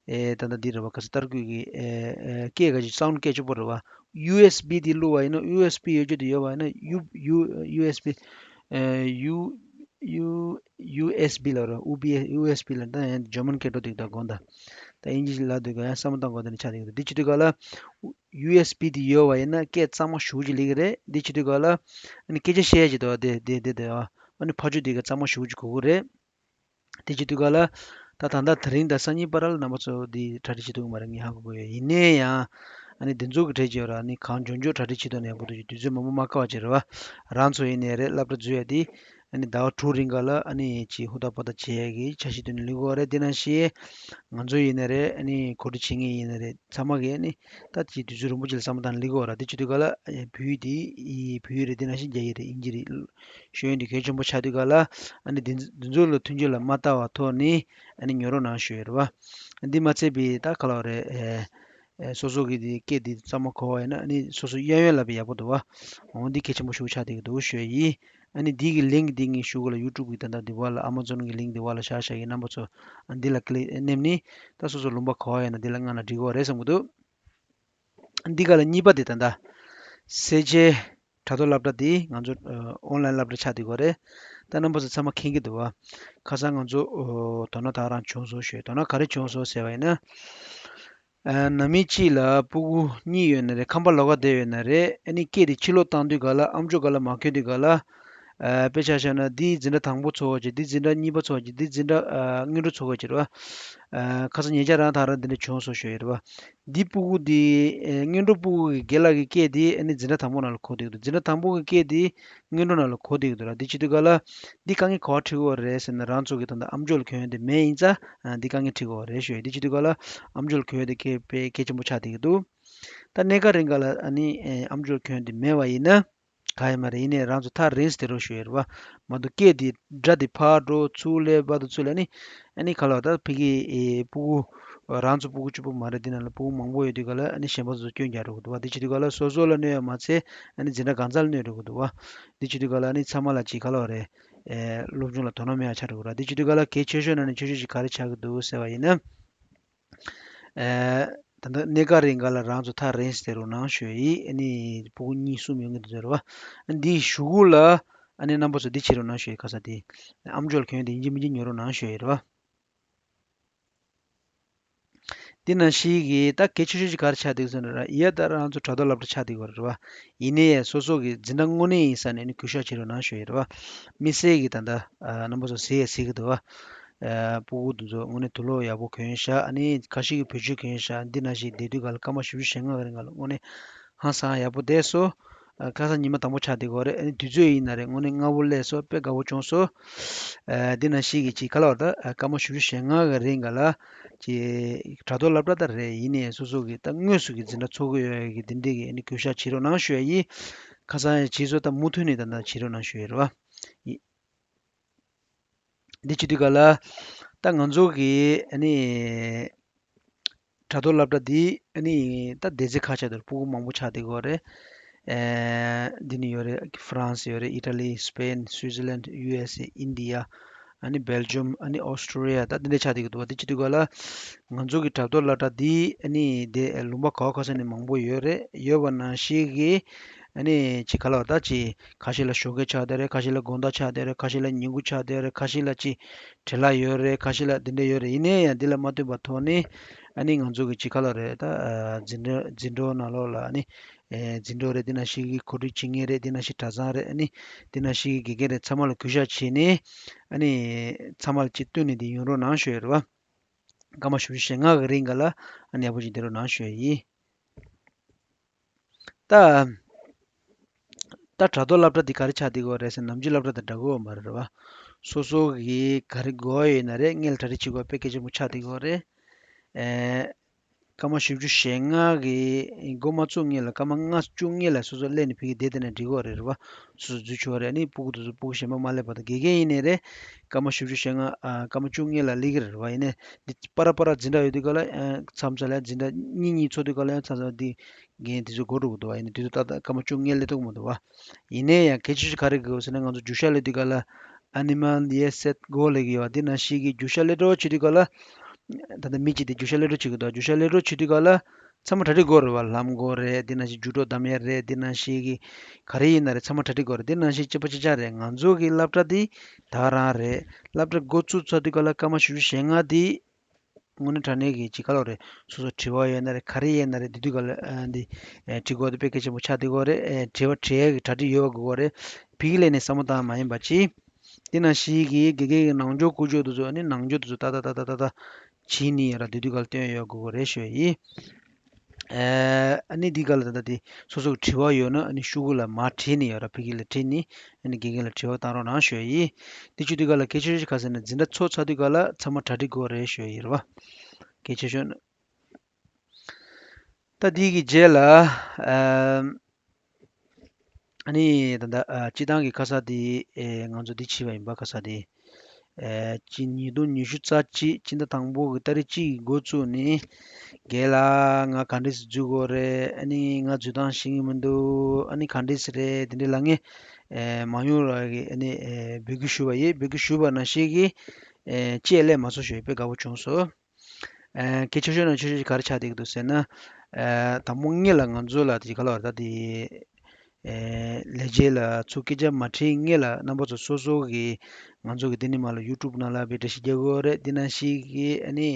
ཨེ་ད་ལྟ་འདི་རེད་བ། ག་ས་ཏར་སྐུད་ཀྱི་ཨེ་ཨེ་སྐད་ག་ཅིག་སའུན་ཌི་སྐད་ཆོག་པོ་རེད་བ། ཡུ་ཨེས་བི་འདི་བླུག་པ་ཡིན་ན། ཡུ་ཨེས་བི་ཡོད་རྒྱུ་དེ་ཡོད་པ་ཡིན་ན། ཡུ་ཡུ་ཡུ་ཨེས་བི་ཨེ་ཡུ་ཡུ་ཡུ་ཨེས་བི་ལབ་ར། ཨུ་བི་ཨེ་ཡུ་ཨེས་བི་ལབ་ན་ད་ཡང་ཇར་མན་སྐད་འགྲོ་དུས་ད་དགོངས་དག་ད་ཨིན་ཇི་ལབ་དུས་ཀ་ཡང་བསམ་བློ་བཏང་དགོས། དེ་ནི་ཆགས་དུས་ཀ་འདི་བྱེད་དུས་ཀ་ལ་ཡུ་ཨེས་བི་འདི་ཡོད་པ་ཡིན་ན་སྐད་གཙང་མ་ཞེ་པོ་ཅིག་སླེབས་ཀྱི་རེད། འདི་བྱེད་དུས་ཀ་ལ་ཨ་ནི་སྐད་ཆ་བཤད་ཡ་ཅིག་འདུག་བ། དེ་དེ་དེ་དེ་ཨ་ནི་ཕར་ཕྱོགས་འདི་ག་གཙང་མ་ཞེ་པོ་ཅིག་གོ་གི་རེད། དེ་བྱེད་དུས་ག་ལ་ད་ད་ལྟ་དེ་རིང་དང་སང་ཉིན་བར་ལ་རྣམ་པ་ཚོ་འདི་གྲ་སྒྲིག་བྱེད་ཐུབ་ཀྱི་མ་རེད། ངས་ཧ་གོ་གི་ཡོད། ཡིན་ནའི་ཡང་ ཨ་ནི་འདི་ཚོ་གི་གྲས་ཀྱི་ཡོད་ར། ཨ་ནི་གང་མགྱོགས་མགྱོགས་གྲ་སྒྲིག་བྱེད་དོ་ནས་པོ་དུ་དུས་ཚོད་མང་པོ་མ་བཀག་པ་བྱེད་ར་བ། རང་ཚོ་ཡིན་ནའི་རེད། སློབ་གྲྭ་འཛུལ་ཡ་དེ་ཨ་ནི་ཟླ་བ་དྲུག་རིང་ག་ལ་ཨ་ནི་ཅིག་ཧུར་ཐག་པ་ཐག་བྱེད་ཡ་གི་འཆར་གཞི་དུ་ནས་ལུས་དགོས་རེད། དེ་ནང་བཞིན་ང་ཚོ་ཡིན་ནའི་རེད། ཨ་ནི་གོ་སྒྲིག་བྱེད་མཁན་ཡིན་ནའི་རེད། ཚང་མ་གི་ཨ་ནི་ད་ཅིག་དུས་ཚོད་རིང་པོ་ཅིག་ལ་བསམ་བློ་བཏང་ནས་ལུས་དགོས་ར། དེ་བྱེད་དུས་ག་ལ་བོད་ཡིག་དེ་བོད་ཡིག་རེད། དེ་ནང་བཞིན་རྒྱ་ཡིག་རེད། དབྱིན་ཇི་རེད། ཤེས་ཡོན་དེ་གལ་ཆེན་པོ་ཆགས་དུས་ག་ལ་ཨ་ནི་འདི་འདི་ཚོ་ལ་མཐུན་འགྱུར་ལ་མ་ལྟ་བ་ཐོག་ནས་ཨ་ནི་ཉོ་རོགས་གནང་ཞུ་ཡ་རེད་བ། འདི་མ་ཚད་པའི་ད་ག་ལ་བ་རེད། ཨེ་ཨེ་སོ་སོ་གི་དེ་སྐད་དེ་གཙང་མ་གོ་བ་ཡིན་ན་ཨ་ནི་སོ་སོ་གཡས་གཡོན་ལ་བས་ཡག་པོ་འདུག་བ། འོ་འདི་གལ་ཆེན་པོ་ཞིག་ཆགས་བསྡད་ཀྱི་འདུག་ཞུ་ཡ་ཡིན། ཨ་ནི་འདི་གི་ལིང་ཀི་འདི་ངས་ཞུ་གི་ལ་ཡུ་ཊུབ་གི་ད་ལྟ་འདི་བ་ལ་ཨ་མ་ཛོན་གི་ལིང་ཀི་འདི་བ་ལ་བཞག་བཞག་གི་རྣམ་པ་ཚོ་འདི་ལ་ཀི་ལིག་མནན་ནས་ད་སོ་སོ་ལུང་པ་ག་བ་ཡིན་ན་འདི་ལ་མངགས་ན་འགྲིག་གི་རེད་བསམ་གི་འདུག་འདི་ག་ལ་གཉིས་པ་དེ་ད་ལྟ་སེར་བྱེས་དྲ་ཐོག་སློབ་གྲྭ་འདི་ང་ཚོ་ཨོན་ལན་སློབ་གྲྭ་ཆགས་བསྡད་ཀྱི་ཡོད་རེད། ད་རྣམ་པ་ཚོ་ཚང་མ་མཁྱེན་གྱི་འདུག་བ། ཁ་སང་ང་ཚོ་དོ་སྣང་ད་རང་བྱུང་སོང་ཞུས། དོ་སྣང་ག་རེ་བྱུང་སོང་ཟེར་བ་ཡིན་ན། ནང་མི་གཅིག་ལ་སྤུ་གུ་གཉིས་ཡོད་ན་རེད། ཁང་པ་ལོགས་ཀ་བསྡད་ཡོད་ན་རེད། ཨ་ནི་སྐད་དེ་ཕྱིར་ལོག་བཏང་དུས་ག་ལ་ཨམ་ཅོག་ག་ལ་མ་འཁོད་དུས་ག་ལ། དཔེ་ཆ་བཞག་ན་འདི་འཛིན་གྲྭ་དང་པོ་ཚོགས་པ་ཅིག་འདི་འཛིན་གྲྭ་གཉིས་པ་ཚོགས་པ་ཅིག་འདི་འཛིན་གྲྭ་སྔོན་འགྲོ་ཚོགས་པ་ཅིག་རེད་བ། ཁ་སང་ཉེ་ཆར་རང་ད་རང་འདི་འདྲ་བྱུང་སོང་ཞུས་ཡོད་རེད་བ། འདི་སྤུ་གུ་འདི་ཨེ་སྔོན་འགྲོ་སྤུ་གུ་གི་རྒན་ལགས་ཀྱི་སྐད་དེ་ཨ་ནི་འཛིན་གྲྭ་དང་པོ་ནང་ལ་གོ་བསྡད་ཀྱི་འདུག་འཛིན་གྲྭ་དང་པོ་གི་སྐད་དེ་སྔོན་འགྲོ་ནང་ལ་གོ་བསྡད་ཀྱི་འདུག་ར། འདི་བྱེད་དུས་ག་ལ་འདི་དཀའ་ངལ་ག་པར་འཕྲད་ཀྱི་ཡོད་རེད་ཟེར་ན། རང་ཚོ་གི་ད་ལྟ་ཨམ་ཅོག་ལ་གྱོན་ཡོན་དེ་མེད་ཡིན་ཙང་འདི་དཀའ་ངལ་འཕྲད་ཀྱི་ཡོད་རེད་ཞུ་ཡ། འདི་བྱེད་དུས་ག་ལ་ཨམ་ཅོག་ལ་གྱོན་ཡོན་དེ་གལ་དཔེ་གལ་ཆེན་པོ་ཆགས་བསྡད་ཀྱི་འདུག་ད་གནས་སྐབས་རིང་ག་ལ་ཨ་ནི་ཨམ་ཅོག་ལ་གྱོན་ཡོན་དེ་མེད་པ་ཡིན་ན། ག་ཡེ་མ་རེད། ཡིན་ནའི་རང་ཚོ་ཐག་རིང་སེ་བསྡད་རོགས་ཞུ་ཡ་རེད་བ། མ་གཏོགས་སྐད་དེ་སྒྲ་དེ་ཕར་འགྲོ་ཚུར་སླེབས་བར་དུ་ཚུར་ལ་ནི་ཨ་ནི་ག་ལ་བ་ད་ཕ་གི་ཨེ་སྤུ་གུ་རང་ཚོ་སྤུ་གུ་གཅིག་པོ་མ་རེད། འདི་ནང་ལ་སྤུ་གུ་མང་པོ་ཡོད་དུས་ག་ལ་ཨ་ནི་གཞན་པ་ཚོ་སྐྱོན་རྒྱག་འགྲོ་གི་འདུག་བ། འདི་བྱེད་དུས་ག་ལ་སོ་སོ་ལ་གནོད་ཡ་མ་ཚད་ཨ་ནི་འཛིན་གྲྭ་གང་ཚ་ལ་གནོད་འགྲོ་གི་འདུག་བ། འདི་བྱེད་དུས་ག་ལ་ཨ་ནི་ཚང་མ་ལ་ཅིག་ག་ལ་བ་རེད། ཨེ་སློབ་སྦྱོང་ལ་དོ་སྣང་མེད་ཡ་ཆགས་འགྲོ་གི་རེད། འདི་བྱེད་དུས་ག་ལ་གལ་ཆེ་ཤོས་ནང་ནས་ཆེ་ཤོས་ཅིག་ག་རེ་ཆགས་ཀྱི་འདུག་ཟེར་བ་ཡིན་ན། ཨེ། ད་ལྟ་གནས་སྐབས་རིང་ག་ལ་རང་ཚོ་ཐག་རིང་སེ་བསྡད་རོགས་གནང་ཞུ་ཡ་ཡིན། ཨ་ནི་སྤུ་གུ་གཉིས་གསུམ་ཡོང་གི་འདུག་ཟེར་བ། འདིའི་གཞུག་གུ་ལ་ཨ་ནི་རྣམ་པ་ཚོ་འདི་བྱེད་རོགས་གནང་ཞུ་ཡ། ཁ་ས་དེ་ཨམ་ཅོག་ལ་གྱོན་ཡོན་དེ་ཡིན་གཅིག་མིན་གཅིག་ཉོ་རོགས་གནང་ཞུ་ཡ་རེད་བ། འདི་ནང་བཞིན་གྱི་ད་གལ་ཆེ་ཤོས་ཅིག་ག་རེ་ཆགས་འདུག་ཟེར་ན་ར། ཡ་ད་རང་ཚོ་དྲ་ཐོག་སློབ་གྲྭ་ཆགས་འདུག་ག་རེད་བ། ཡིན་ནའི་སོ་སོ་གི་འཛིན་གྲྭ་དངོས་གནས་ཡིན་ས་ནས་ནི་གུས་ཞབས་བྱེད་རོགས་གནང་ཞུ་ཡ་རེད་བ། དམིགས་བསལ་གྱི་ད་ལྟ་རྣམ་པ་ཚོ་གཟིགས་ཡ་གཟིགས་ཀྱི་འདུག་བ། ཨ་སྤུ་གུ་དེ་ཚོ་དངོས་གནས་དུག་ལོག་ཡག་པོ་གྱོན་ཤག་ཨ་ནི་ཁ་ཤས་ཀྱིས་བེད་སྤྱོད་གྱོན་ཤག་འདི་ནང་བཞིན་བསྡད་དུས་ག་ལ་སྐར་མ་བཞི་བཅུ་ཞེ་ལྔ་གི་རིང་ག་ལ་དངོས་གནས་ཧང་སང་ཡག་པོ་བསྡད་སོང་། ཨ་ཁ་སང་ཉི་མ་དང་པོ་ཆགས་བསྡད་ཀྱི་ཡོད་རེད། ཨ་ནི་དུས་ཚོད་ཡིན་ན་རེད། དངོས་གནས་སྔ་པོ་སླེབས་སོང་། དཔེ་དགའ་པོ་བྱུང་སོང་། ཨ་འདི་ནང་བཞིན་གྱི་ཅིག་ག་ལ་བ་ད་ཨ་སྐར་མ་བཞི་བཅུ་ཞེ་ལྔ་གི་རིང་ག་ལ་ཅིག་དྲ་ཐོག་སློབ་གྲྭ་ད་རེད། ཡིན་ནའི་སོ་སོ་གི་ད་དངོས་སུ་གི་འཛིན་གྲྭ་ཚོགས་ཀྱི་ཡོད་ཡ་གི་འདི་འདྲས་ཀྱི་ཨ་ནི་གུས་ཞབས་བྱེད་རོགས་གནང་ཞུ་ཡ་ཡིན། ཁ་སང་ཡང་བྱས་སོང་། ད་མུ་མཐུད་ནས་ད་ལྟ་བྱེད་རོགས་གནང་ཞུ་ཡ་རེད་བ། འདི་བྱེད་དུས་ག་ལ། ད་ང་ཚོ་གི་ཨ་ནི་དྲ་ཐོག་སློབ་གྲྭ་འདི་ཨ་ནི་ད་སྡེ་ཚན་ཁག་ཆགས་འདུག་སྤུ་གུ་མང་པོ་ཆགས་བསྡད་ཀྱི་ཡོད་རེད། ཨེ་འདི་ནི་ཡོད་རེད། ཧྥ་རན་སི་ཡོད་རེད། ཨི་ཊ་ལི། སི་པེན། སུའི་ཛི་ལན། ཡུ་ཨེས་ཨེ། ཨིན་ཌི་ཡ། ཨ་ནི་སྦེལ་ཇམ། ཨ་ནི་ཨོ་སི་ཊྲེ་ལི་ཡ། ད་འདི་འདྲ་ཆགས་བསྡད་ཀྱི་འདུག་བ། འདི་བྱེད་དུས་ག་ལ། ང་ཚོ་གི་དྲ་ཐོག་སློབ་གྲྭ་འདི་ཨ་ནི་དེ་ལུང་པ་ག་བ་ག་ས་ནས་མང་པོ་ཡོད་རེད། ཡོད་པ་ནང་བཞིན་གྱི་ཨ་ནི་ཅིག་ག་ལ་བ་ད་ཅིག་ཁ་ཤས་ལ་ཞོགས་ཀས་ཆགས་བསྡད་རེད། ཁ་ཤས་ལ་དགོང་དག་ཆགས་བསྡད་རེད། ཁ་ཤས་ལ་ཉིན་གུང་ཆགས་བསྡད་རེད། ཁ་ཤས་ལ་ཅིག་བྲེལ་བ་ཡོད་རེད། ཁ་ཤས་ལ་འདི་འདྲ་ཡོད་རེད། ཡིན་ནའི་ཡང་འདི་ལ་མ་ལྟོས་པའི་ཐོག་ནས་ཨ་ནི་ང་ཚོ་གི་ཅིག་ག་ལ་རེད། ད་འཛིན་གྲྭ་འཛིན་གྲྭ་ནང་ལོགས་ལ་ཨ་ནི་འཛིན་གྲྭ་རེད། འདི་ནང་བཞིན་གི་གོ་སྒྲིག་བྱེད་མཁན་རེད། འདི་ནང་བཞིན་གྲྭ་ཚང་རེད། ཨ་ནི་འདི་ནང་བཞིན་གི་དགེ་རྒན་རེད། ཚང་མ་ལ་གུས་ཞབས་བྱས་ནས་ཨ་ནི་ཚང་མ་ལ་ཅིག་བསྟུན་ནས་འདི་ཡོང་རོགས་གནང་ཞུ་ཡ་རེད་བ། སྐར་མ་བཞི་བཅུ་ཞེ་ལྔ་གི་རིང་ག་ལ་ཨ་ནི་ཡག་པོ་ཅིག་བསྡད་རོགས་གནང་ཞུ་ཡ་ཡིན། ད། ད་དྲ་ཐོག་སློབ་གྲྭ་འདི་ག་རེ་ཆགས་བསྡད་ཀྱི་ཡོད་རེད་ཟེར་ན། ནམ་རྒྱུན་སློབ་གྲྭ་དང་འདྲ་གི་ཡོད་མ་རེད་བ། སོ་སོ་གི་ག་རེ་དགོས་ཡོད་ན་རེད། སྔོན་ལ་གྲ་སྒྲིག་བྱེད་དགོས་དཔེ་གལ་ཆེན་པོ་ཆགས་བསྡད་ཀྱི་ཡོད་རེད། ཨེ། སྐར་མ་བཞི་བཅུ་ཞེ་ལྔ་གི་འགོ་མ་བཙུགས་སྔོན་ལ་སྐར་མ་ལྔ་བཅུ་སྔོན་ལ་སོ་སོ་སླེབས་ནས་ཕ་གི་བསྡད་བསྡད་ན་འགྲིག་གི་ཡོད་རེད་བ། སོ་སོ་འཛུལ་ཆོག་རེད། ཨ་ནི་སྤུ་གུ་དེ་ཚོ་སྤུ་གུ་གཞན་པ་མ་སླེབས་བར་དུ། དགེ་རྒན་ཡིན་ནའི་རེད། སྐར་མ་བཞི་བཅུ་ཞེ་ལྔ་ཨ་སྐར་མ་བཅུ་སྔོན་ལ་སླེབས་ཀྱི་རེད་བ། ཡིན་ནའི་འདི་པ་ར་པ་ར་འཛིན་གྲྭ་ཡོད་དུས་ག་ལ་ཨ་མཚམས་མཚམས་ལ་འཛིན་གྲྭ་གཉིས་གཉིས་ཚོགས་དུས་ག་ལ་ཡང་མཚམས་མཚམས་འདི་རྒན་དེ་ཚོ་འགོར་འགྲོ་གི་འདུག་བ། ཡིན་ནའི་དུས་ཚོད་ཏག་ཏག་སྐར་མ་བཅུ་སྔོན་སླེབས་ཐུབ་ཀྱི་མི་འདུག་བ། ཡིན་ནའི་ཡང་གལ་ཆེ་ཤོས་ག་རེ་དགོས་ཟེར་ན། ང་ཚོ་རྒྱུགས་ཞག་སླེབས་དུས་ག་ལ་ཨ་ནི་མ་ཡེ་སེད་གོ་ལབ་ཀྱི་ཡོད་བ། འདི་ནང་བཞིན་གྱི་རྒྱུགས་ཞག་སླེབས་འགྲོ་བྱེད་དུས་ག་ལ། ད་ལྟ་མི་གཅིག་དེ་རྒྱུགས་ཞག་སླེབས་འགྲོ་བྱེད་ཀྱི་འདུག་རྒྱུགས་ཞག་སླེབས་འགྲོ་བྱེད་དུས་ག་ལ་ཚང་མ་གྲ་སྒྲིག་དགོས་རེད་བ། ལམ་དགོས་རེད། འདི་ནང་བཞིན་རྒྱུགས་སྒྲོག་བསྡམ་ཡ་རེད། འདི་ནང་བཞིན་གྱི་ག་རེ་ཡིན་ན་རེད། ཚང་མ་གྲ་སྒྲིག་དགོས་རེད། འདི་ནང་བཞིན་གཅིག་པ་གཅིག་རྐྱང་རེད། ང་ཚོ་གི་སློབ་གྲྭ་འདི་ད་ག་རང་རེད། སློབ་གྲྭ་འགོ་བཙུགས་ཚར་དུས་ག་ལ་སྐར་མ་བཞི་བཅུ་ཞེ་ལྔ་འདི་དངོས་གནས་དྲང་གནས་ཀྱི་ཅིག་ག་ལ་རེད། སོ་སོ་དྲི་བ་ཡོད་ན་རེད། ག་རེ་ཡོད་ན་རེད། འདི་དུས་ག་ལ་ཨ་འདི་ཨེ་དྲི་དགོས་དེ་དཔེ་གལ་ཆེན་པོ་ཆགས་བསྡད་ཀྱི་ཡོད་རེད། ཨེ་དྲི་བ་དྲི་ཡ་གི་གྲ་སྒྲིག་ཡོད་པ་དགོས་རེད། ཕ་གི་སླེབས་ནས་བསམ་བློ་བཏང་མ་ཡིན་པ་ཅིག་འདི་ནང་བཞིན་གྱི་དགེ་རྒན་གྱི་ནང་སྦྱོང་ཀུན་སྤྱོད་དེ་ཚོ་ཨ་ནི་ནང་སྦྱོང་དེ་ཚོ་ཏག་ཏག་ཏག་ཏག་ཏག་ཏག་བྱས་ནས་ཡ་ར་འདི་དུས་ག་ལ་སྟོན་ཡོད་དགོས་རེད་ཞུ་ཡ་ཡིན། ཨ་ནི་འདི་ག་ལ་ད་ལྟ་དེ་སོ་སོ་གི་དྲི་བ་ཡོད་ན་ཨ་ནི་ཤོག་གུ་ལ་མར་བྲིས་ནས་ཡོད་ར། ཕ་གི་ལ་བྲིས་ནས་ཨ་ནི་དགེ་རྒན་ལ་དྲི་བ་བཏང་རོགས་གནང་ཞུ་ཡ་ཡིན། འདི་བྱེད་དུས་ག་ལ་གལ་ཆེ་ཤོས་ཅིག་ག་ཟེར་ན་འཛིན་གྲྭ་ཚོགས་ཚར་དུས་ག་ལ་ཚང་མ་གྲ་སྒྲིག་དགོས་རེད་ཞུ་ཡ་ཡིན་ར་བ། གལ་ཆེ་ཤོས་ནི། ད་འདི་གི་རྗེས་ལ་ཨ། ཨ་ནི་ད་ལྟ་ཨ་སྤྱི་བཏང་གི་ཁ་ས་དེ་ཨེ་ང་ཚོ་འདི་བྱས་པ་ཡིན་པ། ཁ་ས་དེ་ཨེ་སྤྱི་ཉིས་སྟོང་ཉི་ཤུ་རྩ་གཅིག་སྤྱི་ཟླ་དང་པོ་གི་ཏ་རིག་གཅིག་གི་འགོ་བཙུགས་ནས་རྒན་ལགས་ང་ག་འདྲས་སེ་འཛུལ་དགོས་རེད། ཨ་ནི་ང་འཛུལ་སྟངས་ཤེས་ཀྱི་མི་འདུག་ཨ་ནི་ག་འདྲས་སེ་རེད། དེ་འདྲས་ལབ་མཁན་ཨེ་མང་ཉུང་ར་གི་ཨ་ནི་ཨེ་འབོད་སྐུལ་ཞུས་པ་ཡིན། འབོད་སྐུལ་ཞུས་པ་ནང་བཞིན་གི་ཨེ་ཅི་ཡང་སླེབས་མ་སོང་ཞུ་ཡ་དཔེ་དགའ་པོ་བྱུང་སོང་། ཨ་གལ་ཆེ་ཤོས་ནང་ཆེ་ཤོས་ཅིག་ག་རེ་ཆགས་བསྡད་ཀྱི་འདུག་ཟེར་ན། ཨ་དང་པོ་ངེད་ལ་ང་ཚོ་ལ་དེ་ག་ལ་བར་ད་དེ་ཨ་ལས་བྱེད་ལ་ཚུར་སྐད་ཆ་མ་དྲིས་སྔོན་ལ་རྣམ་པ་ཚོ་སོ་སོ་གི་ང་ཚོ་གི་འདི་ནས་མར་ལ་ཡུ་ཊུབ་ནང་ལ་དཔེ་འགྲེལ་བཤད་རྒྱག་དགོས་རེད། འདི་ནང་བཞིན་གི་ཨ་ནི་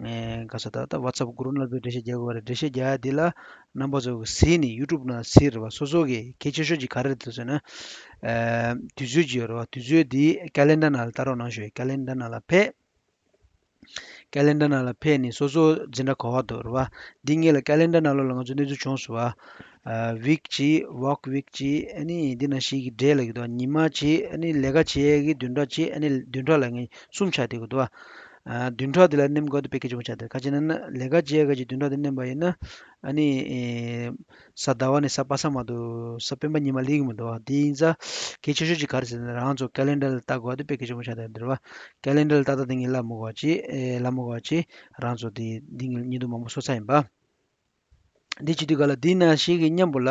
ཨ་ག་ས་ད་ད་ཝ་ཚབ་གུ་རུབ་ནང་ལ་དཔེ་འགྲེལ་བཤད་རྒྱག་དགོས་རེད། འགྲེལ་བཤད་རྒྱག་ཡ་འདི་ལ་རྣམ་པ་ཚོ་གི་གཟིགས་ནས་ཡུ་ཊུབ་ནང་གཟིགས་རེད་བ། སོ་སོ་གི་གལ་ཆེ་ཤོས་ཅིག་ག་རེ་རེད་འདུག་ཟེར་ན་ཨ་དུས་ཚོད་ཅིག་ཡོད་རེད་བ། དུས་ཚོད་འདི་ཀེ་ལེན་ཌར་ནང་ལ་ལྟ་རོགས་གནང་ཞུ། ཀེ་ལེན་ཌར་ནང་ལ་ཕེབས། ཀེ་ལེན་ཌར་ནང་ལ་ཕེབས་ནས་སོ་སོ་འཛིན་གྲྭ་ག་པར་འདུག་རེད་བ། འདི་སྔོན་ལ་ཀེ་ལེན་ཌར་ནང་ལོགས་ལ་ང་ཚོ་གནས་ཚུལ་བྱུང་སོང་བ། ཨ་ཝིག་གཅིག་ཝོརྐ་ཝིག་གཅིག་ཨ་ནི་འདི་ནང་བཞིན་གྱི་འབྲེལ་ལ་གི་འདུག་ཉི་མ་གཅིག་ཨ་ནི་ལས་ཀ་བྱེད་ཡས་ཀྱི་བདུན་ཕྲག་གཅིག་ཨ་ནི་བདུན་ཕྲག་ལ་ངས་གསུམ་ཆགས་བསྡད་ཀྱི་འདུག་བ། ཨ་བདུན་ཕྲག་འདི་ལ་མནན་དགོས་དུས་དཔེ་སྐད་ཆེན་པོ་ཆགས་བསྡད། ག་ཅི་ན་ན་ལས་ཀ་བྱེད་ཡས་ཀྱི་བདུན་ཕྲག་འདི་མནན་པ་ཡིན་ན་ཨ་ནི་ཨེ་གཟའ་ཟླ་བ་ནས་གཟའ་པ་སངས་མ་གཏོགས་གཟའ་སྤེན་པ་ཉི་མ་སླེབས་ཀྱི་མི་འདུག་བ། དེ་ཡིན་ཙང་གལ་ཆེ་ཤོས་ཅིག་ག་རེ་ཟེར་ན་རང་ཚོ་ཀེ་ལེན་ཌར་ལ་ལྟ་དགོས་པ་དེ་དཔེ་གལ་ཆེན་པོ་ཆགས་བསྡད་འདུག་བ། ཀེ་ལེན་ཌར་ལ་ལྟ་ལྟ་དེ་ངས་ལབ་མི་དགོས་པ་ཅིག་ཨེ་ལབ་མི་དགོས་པ་ཅིག་རང་ཚོ་དེ་འདི་ངས་བརྙན་ཐུང་མང་པོ་བཟོ་ཚར་ཡིན་པ། འདི་བྱེད་དུས་ག་ལ་འདི་ནང་བཞིན་གྱི་མཉམ་པོ་ལ་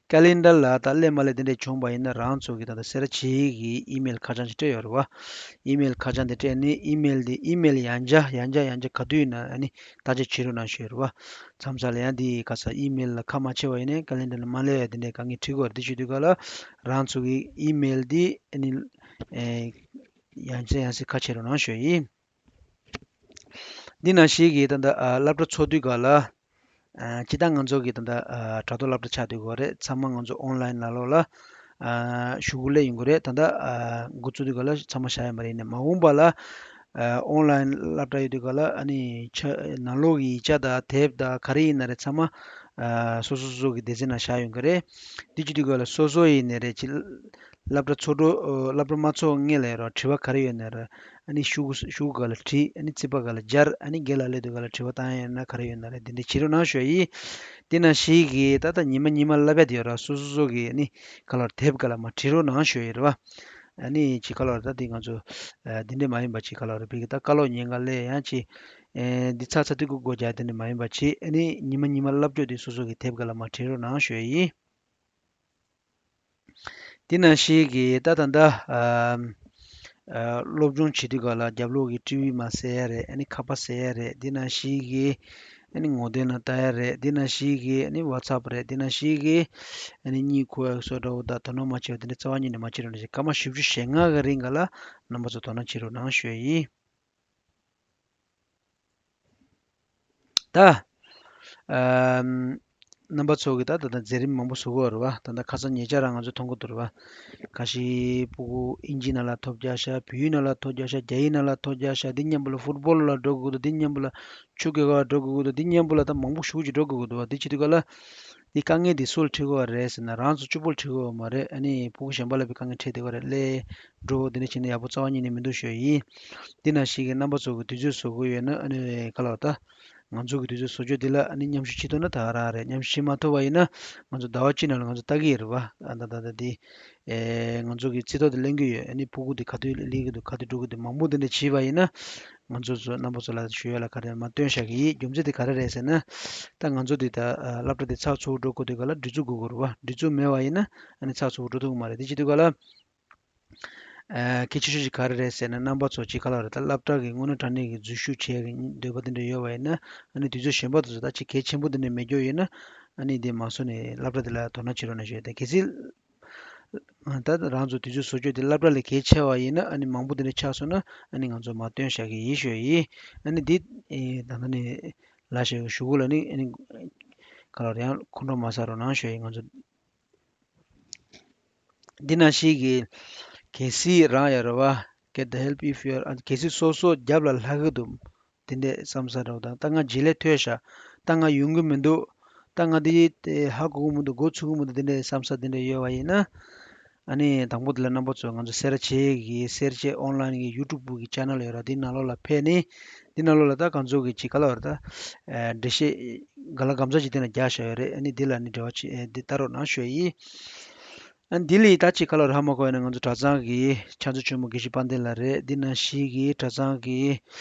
ཀེ་ལེན་ཌར་ལ་ད་སླེབས་མ་སླེབས་དེ་འདྲས་བྱུང་པ་ཡིན་ན་རང་ཚོ་གི་ད་ལྟ་སེ་ར་བྱེས་ཀྱི་ཨི་མེལ་ཁ་བྱང་ཅིག་སྤྲད་ཡོད་རེད་བ། ཨི་མེལ་ཁ་བྱང་དེ་སྤྲད་ནས་ཨི་མེལ་དེ་ཨི་མེལ་ཡང་བསྐྱར་ཡང་བསྐྱར་ཡང་བསྐྱར་ག་དུས་ཡིན་ན་ཨ་ནི་བརྟག་དཔྱད་བྱེད་རོགས་གནང་ཞུས་རེད་བ། མཚམས་མཚམས་ལ་ཡང་འདི་ག་ས་ཨི་མེལ་ལ་ཁ་མ་ཕྱེ་བ་ཡིན་ནའི་ཀེ་ལེན་ཌར་ལ་མ་སླེབས་ཡ་དེ་འདྲས་དཀའ་ངལ་འཕྲད་ཀྱི་ཡོད་རེད། དེ་བྱེད་དུས་ག་ལ་རང་ཚོ་གི་ཨི་མེལ་འདི་ཨ་ནི་ཨེ་ཡང་སེ་ཡང་སེ་ཁ་ཕྱེ་རོགས་གནང་ཞུ་ཡིན། འདི་ནང་བཞིན་གྱི་ད་ལྟ་ཨ་སློབ་གྲྭ་ཚོགས་དུས་ག་ལ་ཨ་སྤྱི་བཏང་ང་ཚོ་གི་ད་ལྟ་ཨ་དྲ་ཐོག་སློབ་གྲྭ་ཆགས་དུས་ག་རེད། ཚང་མ་ང་ཚོ་ཨོན་ལ་ཡིན་ནང་ལོགས་ལ་ཨ་ཞུགས་ལས་ཡོང་གི་རེད། ད་ལྟ་ཨ་འགོ་བཙུགས་དུས་ག་ལ་ཚང་མ་བཞག་ཡོད་མ་རེད། ཡིན་ནའི་མ་འོངས་པ་ལ་ཨ་ཨོན་ལ་ཡིན་སློབ་གྲྭ་ཡོད་དུས་ག་ལ་ཨ་ནི་ཆ་ནང་ལོགས་ཀྱི་ཡིག་ཆ་དང་དེབ་དང་ག་རེ་ཡིན་ན་རེད་ཚང་མ་ཨ་སོ་སོ་སོ་སོ་གི་སྡེ་ཚན་ནང་བཞག་ཡོང་གི་རེད། འདི་བྱེད་དུས་ག་ལ་སོ་སོ་ཡིན་ནའི་རེད། ཅི་སློབ་གྲྭ་ཚོགས་འགྲོ་སློབ་གྲྭ་མ་ཚོགས་སྔོན་ལ་ཡོད་ར་དྲི་བ་ག་རེ་ཡོད་ན་ར་ཨ་ནི་ཤོག་གུ་ཤོག་གུ་ག་ལ་བྲིས་ཨ་ནི་རྩིག་པ་ག་ལ་སྦྱར་ཨ་ནི་རྒན་ལགས་སླེབས་དུས་ག་ལ་དྲི་བ་བཏང་ཡ་ཡོད་ན་ག་རེ་ཡོད་ན་ར་དེ་འདྲ་བྱེད་རོགས་གནང་ཞུ་ཡ་ཡིན། དེ་ནང་བཞིན་གྱི་ད་ལྟ་ཉི་མ་ཉི་མ་བསླབ་ཡ་དེ་ཡོད་ར་སོ་སོ་སོ་གི་ཨ་ནི་ག་ལ་དེབ་ག་ལ་མ་བྲིས་རོགས་གནང་ཞུ་ཡ་ཡིན་ར་བ། ཨ་ནི་ཅི་ག་ལ་ད་འདི་ང་ཚོ་ཨ་འདི་འདྲ་མ་ཡིན་པ་ཅི་ག་ལ་ར་བི་གི་ད་བཀའ་སློབ་ཉན་ག་ལས་ཡང་ཅི་ཨེ་འདི་ཚ་ཚ་དུས་གུ་སྒོ་རྒྱག་དེ་འདྲ་མ་ཡིན་པ་ཅི་ཨ་ནི་ཉི་མ་ཉི་མ་བསླབ་བྱ་དེ་སོ་སོ་གི་དེབ་ག་ལ་མ་བྲིས་རོགས་གནང་ཞུ་ཡ་ཡིན། དེ་ནང་བཞིན་གྱི་ད་ད་ལྟ་ཨ་ཨ་སློབ་སྦྱོང་བྱེད་དུས་ག་ལ་རྒྱབ་ལོགས་ཀྱི་ཊི་ཝི་མ་ཟེར་ཡ་རེད། ཨ་ནི་ཁ་པར་ཟེར་ཡ་རེད། དེ་ནང་བཞིན་གྱི་ཨ་ནི་ངོ་དེབ་ནང་ལྟ་ཡ་རེད། དེ་ནང་བཞིན་གྱི་ཨ་ནི་ཝ་ཚབ་རེད། དེ་ནང་བཞིན་གྱི་ཨ་ནི་གཉིད་ཁུག་ཡ་སོགས་འདྲ་བོ་དང་དོ་སྣང་མ་བྱས་པ་དེ་འདྲ་རྩ་བ་ཉིད་ནས་མ་བྱེད་རོགས་གནང་ཞེས་སྐར་མ་བཞི་བཅུ་ཞེ་ལྔ་གི་རིང་ག་ལ་རྣམ་པ་ཚོ་དོ་སྣང་བྱེད་རོགས་གནང་ཞུ་ཡ་ཡིན། ད། ཨམ། རྣམ་པ་ཚོ་གི་ད་ད་ལྟ་མཛད་རིམ་མང་པོ་བཟོ་གི་ཡོད་རེད་བ། ད་ལྟ་ཁ་སང་ཉེ་ཆར་རང་ང་ཚོ་མཐོང་གི་འདུག་རེད་བ། ཁ་ཤས་ཕྲུ་གུ་ཨིན་ཇི་ནང་ལ་ཐོབ་རྒྱག་ཤག་བོད་ཡིག་ནང་ལ་ཐོབ་རྒྱག་ཤག་རྒྱ་ཡིག་ནང་ལ་ཐོབ་རྒྱག་ཤག་འདི་མཉམ་པོ་ལ་ཕུཊ་བོལ་ལ་འགྲོ་དགོས་འདུག་འདི་མཉམ་པོ་ལ་ཆུ་རྐྱལ་ག་འགྲོ་དགོས་འདུག་འདི་མཉམ་པོ་ལ་ད་མང་པོ་ཞེ་པོ་ཅིག་འགྲོ་དགོས་འདུག་བ། འདི་བྱེད་དུས་ག་ལ། འདི་དཀའ་ངལ་འདི་སུ་ལ་འཕྲད་ཀྱི་ཡོད་རེད་ཟེར་ན་རང་ཚོ་གཅིག་པོ་ལ་འཕྲད་ཀྱི་ཡོད་མ་རེད། ཨ་ནི་ཕྲུ་གུ་གཞན་པ་ལ་བའི་དཀའ་ངལ་འཕྲད་བསྡད་ཀྱི་ཡོད་རེད། སླེབས་འགྲོ་འདི་འདྲ་བྱས་ན་ཡག་པོ་རྩ་བ་ཉིད་ནས་མི་འདུག་ཞུ་ཡ་ཡིན། འདི་ནང་བཞིན་གྱི་རྣམ་པ་ཚོ་གི་དུས་ཚོད་བཟོ་དགོས་ཡོད་ན་ཨ་ནི་ག་ལ་བ་ད། ང་ཚོ་གི་དུས་ཚོད་བཟོ་བཅོས་འདི་ལ་ཨ་ནི་མཉམ་ཞུགས་བྱེད་ཐུབ་ན་ད་ག་རང་རེད། མཉམ་ཞུགས་བྱེད་མ་ཐུབ་པ་ཡིན་ན་ང་ཚོ་ཟླ་བ་གཅིག་ནང་ལ་ང་ཚོ་ལྟ་གི་ཡོད་རེད་བ། ཨ་ད་ད་ད་འདི། ཨེ་ང་ཚོ་གི་རྩིས་ཐོ་འདི་ལེན་གི་ཡོད། ཨ་ནི་ཕྲུ་གུ་འདི་ག་དུས་སླེབས་ཀྱི་འདུག་ག་དུས་འགྲོ་གི་འདུག་མང་པོ་འདི་འདྲ་བྱས་པ་ཡིན་ན། ང་ཚོ་ཚོ་རྣམ་པ་ཚོ་ལ་ཞུ་ཡ་ལ་ག་རེ་མ་སྟོན་བཞག་གི་ཡིན། རྒྱུ་མཚན་དེ་ག་རེ་རེད་ཟེར་ན། ད་ང་ཚོ་འདི་ད་ཨ་སློབ་གྲྭ་འདི་ཚགས་ཚུད་པོ་འགྲོ་དགོས་དུས་ག་ལ་སྒྲིག་འཛུགས་དགོས་ཀྱི་རེད་བ། སྒྲིག་འཛུགས་མེད་པ་ཡིན་ན་ཨ་ནི་ཚགས་ཚུད་པོ་འགྲོ་ཐུབ་ཀྱི་མ་རེད། དེ་བྱེད་དུས་ག་ལ་ཨ་གལ་ཆེ་ཤོས་ཅིག་ག་རེ་རེད་ཟེར་ན་རྣམ་པ་ཚོ་ཅིག་ག་ལ་རེད། ད་སློབ་གྲྭ་གི་དངོས་གནས་དྲང་གནས་ཀྱི་འཛུལ་ཞུགས་བྱེད་ཡ་གི་འདོད་པ་དེ་འདྲ་ཡོད་པ་ཡིན་ན་ཨ་ནི་དུས་ཚོད་གཞན་པ་དེ་ཚོ་ད་ཅིག་གལ་ཆེན་པོ་དེ་འདྲ་མེད་རྒྱུ་ཡིན་ན་ཨ་ནི་དེ་མང་ཤོས་ནས་སློབ་གྲྭ་དེ་ལ་དོ་སྣང་བྱེད་རོགས་གནང་ཞུ་ཡ། ད་གལ་སྲིད། ད་རང་ཚོ་དུས་ཚོད་བཟོ་བཅོས་དེ་སློབ་གྲྭ་ལས་གལ་ཆེ་བ་ཡིན་ན་ཨ་ནི་མང་པོ་དེ་འདྲ་ཆགས་སོང་ན་ཨ་ནི་ང་ཚོ་མ་སྟོན་བཞག་གི་ཡིན་ཞུ་ཡ་ཡིན། ཨ་ནི་འདི་ཨེ་ད་ལྟ་ནས་ལ་ཞེས་ཞུ་གུ་ལ་ནི་ཨ་ནི་ག་ལ་ཡང་ཁོང་ཁྲོ་མ་ཟ་རོགས་གནང་ཞུ་ཡ་ཡིན། ང་ཚོ་འདི་ནང་བཞིན་གྱི་གལ་སྲིད་རང་ཡ་རེད་བ། Get the help if you are གལ་སྲིད་སོ་སོ་རྒྱབ་ལ་ལྷག་གི་འདུག་དེ་འདྲས་བསམ་ས་འདྲ་བོ་དང་ད་ང་བརྗེད་ལས་ཐོས་ཤག་ད་ང་ཡོང་གི་མི་འདུག་ད་ང་འདི་དེ་ཧ་གོ་གི་མི་འདུག་མགོ་ཚོས་གི་མི་འདུག་འདི་འདྲའི་བསམ་ས་འདི་འདྲ་ཡོད་པ་ཡིན་ན། ཨ་ནི་དང་པོ་དེ་ལ་རྣམ་པ་ཚོ་ང་ཚོ་སེ་ར་བྱེས་ཀྱི་སེར་བྱེས་ཨོན་ལན་གྱི་ཡུ་ཊུབ་གི་ཅེ་ནལ་ཡོད་ར། འདི་ནང་ལོགས་ལ་ཕེབས་ནས། འདི་ནང་ལོགས་ལ་ད་གང་ཚོ་གི་ཅིག་ག་ལ་བར་ད་འགྲེལ་བཤད་ག་ལ་གམ་ཚ་ཅིག་དེ་ན་རྒྱག་བཞག་ཡོད་རེད། ཨ་ནི་འདི་ལ་ནི་འབྲེལ་བ་ཅིག་འདི་ལྟ་རོགས་གནང་ཞུ་ཡ་ཡིན། ཨ་འདི་ལས་ད་ཅིག་ག་ལ་ར་ཧ་མ་གོ་ཡ་ན་ང་ཚོ་གྲྭ་ཚང་གི་ཕྱག་མཛོད་ཆེན་མོ་དགེ་བཤེས་དཔལ་ལྡན་ལགས་རེད། འདི་ནང་བཞིན་གྱི་གྲྭ་ཚང་གི་